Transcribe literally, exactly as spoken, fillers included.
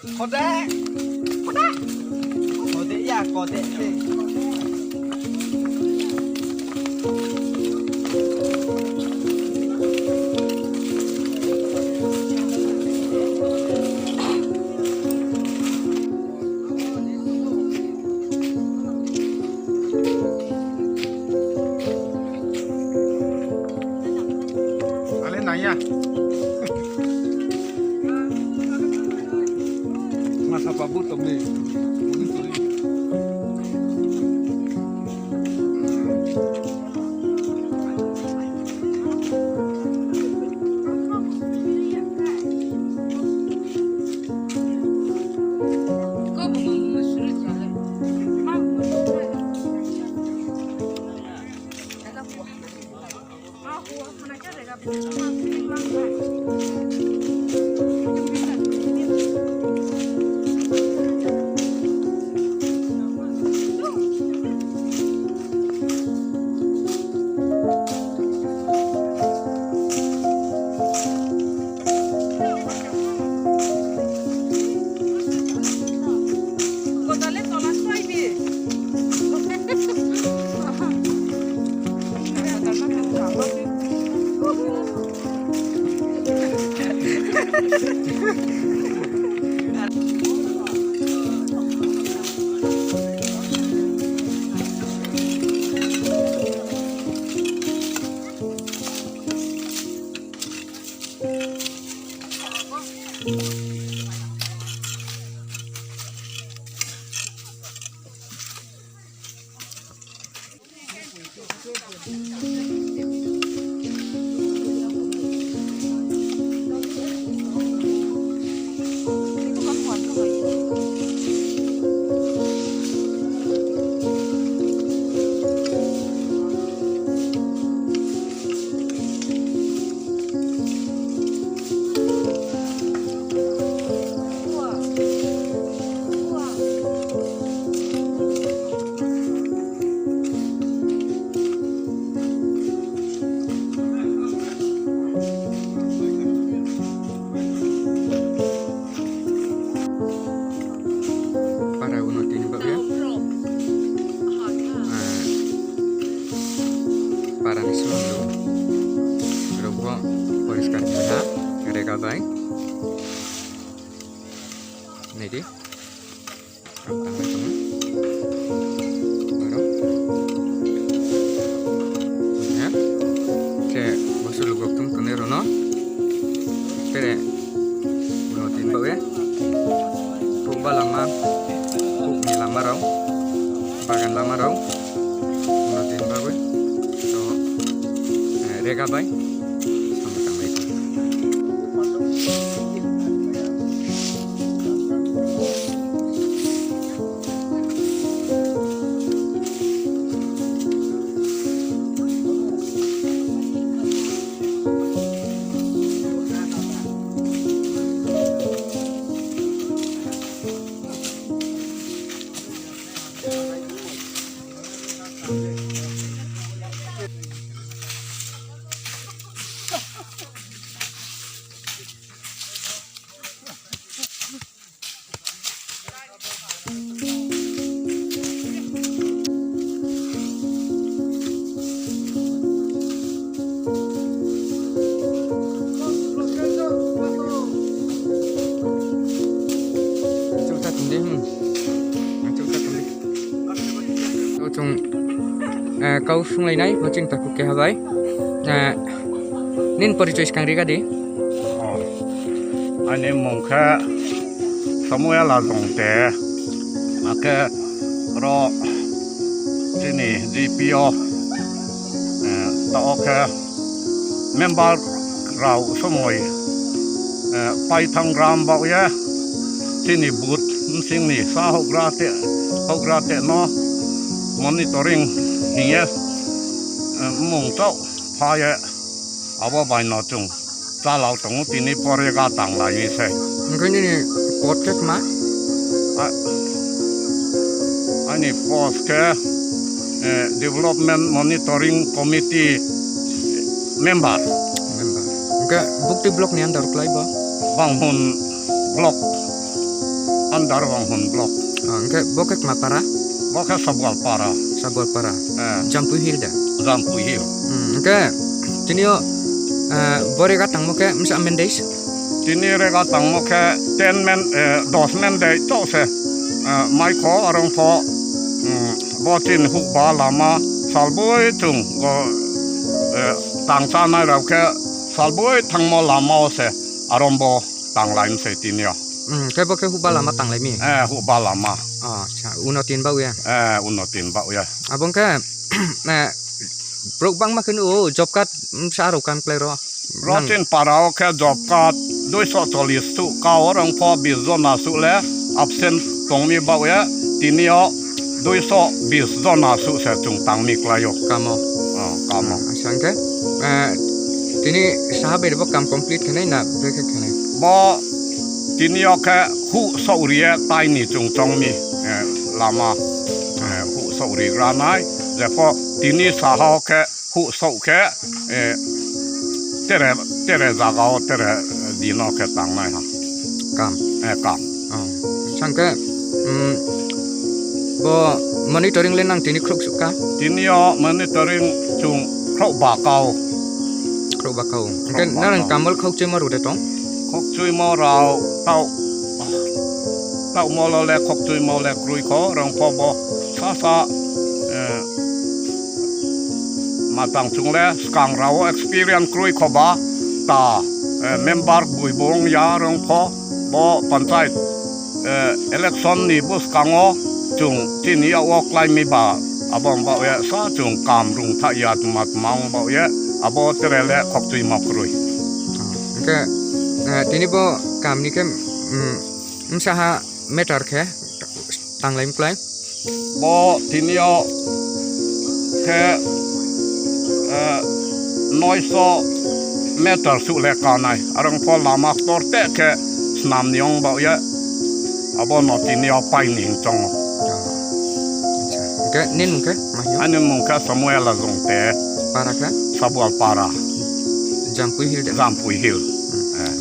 Kode. Kode. Kode ya, kode. Ale naya. Masa pabu tobe. Para uno tini bagwi. Ah, para ni suru. Rokbo poriskar kha, rega bai. Nidi. Ang tangwi tongo. Oro. Ya. Che, bosu lugok tung tuni rono. Tere. Uno tin bawe. Pukba lama. Pukni lama rok. Bagan lama rok. Uno tin bawe. So, eh, rega bai. Sama tangwi tongo. Achuk ta tongdi, hmm. Achuk ta tongdi. O chwng, eh, kau swnglainai, bo chwng takhuk keha bai. Eh, nini porichoi swkang rega di. Oh. Ani mung khe Samuel Ajong te, akhe ro chini D P O, eh, ta o khe member rao somoi, eh, paithang gram bao ye chini booth bsing ni sa houhgra te, houhgra te no monitoring hing ye, eh, mung chao pha ye abo bai no chwng chalao tongo, tini pore ga tang lai ni se. Hingke nini post khe tma? A-, ani post khe, eh, Development Monitoring Committee member. Member. Hingke bukti block ni under klai bo? Banghun block. Andar Wanghun block. Ah, hwnkhe bo khe kma para? Bo khe Sabwal para. Sabwal para. Eh. Jampui Hill da? Jampui Hill. Hmm, hwnkhe tini o, eh, bo rega tangmo khe msa mendei? Tini rega tangmo khe ten men, eh, dos mendei to se. Eh, maikho arong pho, hmm, bo tin hukba lama salboi chung go, eh, tang chanai rok khe salboi thangmo lama o se arombo tang lai msai tini o. Hmm, khe bo khe hukba lama tang lai mi? Eh, hukba lama. Oh, acha, uno tin ba uya? Eh, uno tin ba uya. Abo hwnkhe, eh, borok bangma khe nugo job card, mm, sa rok kam klai ro. Ro tin para o khe job card duiso chollish su ka o rong pho bis jona su le absent tong mi ba uya tini o duiso bis jona su se chung tang mi klai o. Kamo. Oh, kamo. Acha hwnkhe, eh, tini saha bai bo kam complete khenai na brekhe khenai? Bo tini o khe hu sauri ye taini chung chong mi, eh, lama, eh, hu sauri granai, jepho tini saha o khe hu sau khe, eh, tere, tere jaga o tere, eh, dino khe tangnai ha. Kam? Eh, kam. Oh. Sangkhe, mm, bo monitoring le nang tini khruksuk ka? Tini o monitoring chung khrok bakao. Khrok bakao. Hwnkhe nang bakao. Kamal khokchuimo rwde tong? Khokchuimo rao tao, tao molo le khokchuimo le krui kho, rong pho bo sa sa, eh, matang chung le skang rao experience krui kho ba ta, eh, member bui bung ya rong pho bo panchayat, eh, election ni bwskango chung chini ya o klai mi ba abo wng ba ya sa chung kam rung tha ya tma tma wng ba ya abo tere le khokchuimo krui. Hwnkhe, eh, tini bo kam ni khe, mm, msaha meter khe tanglai mklai. Bo tini o khe, eh, noisho meter su le kanai. Arong pho lama ktor te khe snam ni ong ba ya. Abo no tini o pai ni chong. Acha. Hwnkhe nini mung khe ma hino? Ani mung khe Samuel Ajong te. Para khe? Sabual para. Jampui Hill de? Jampui Hill. Hmm. Eh.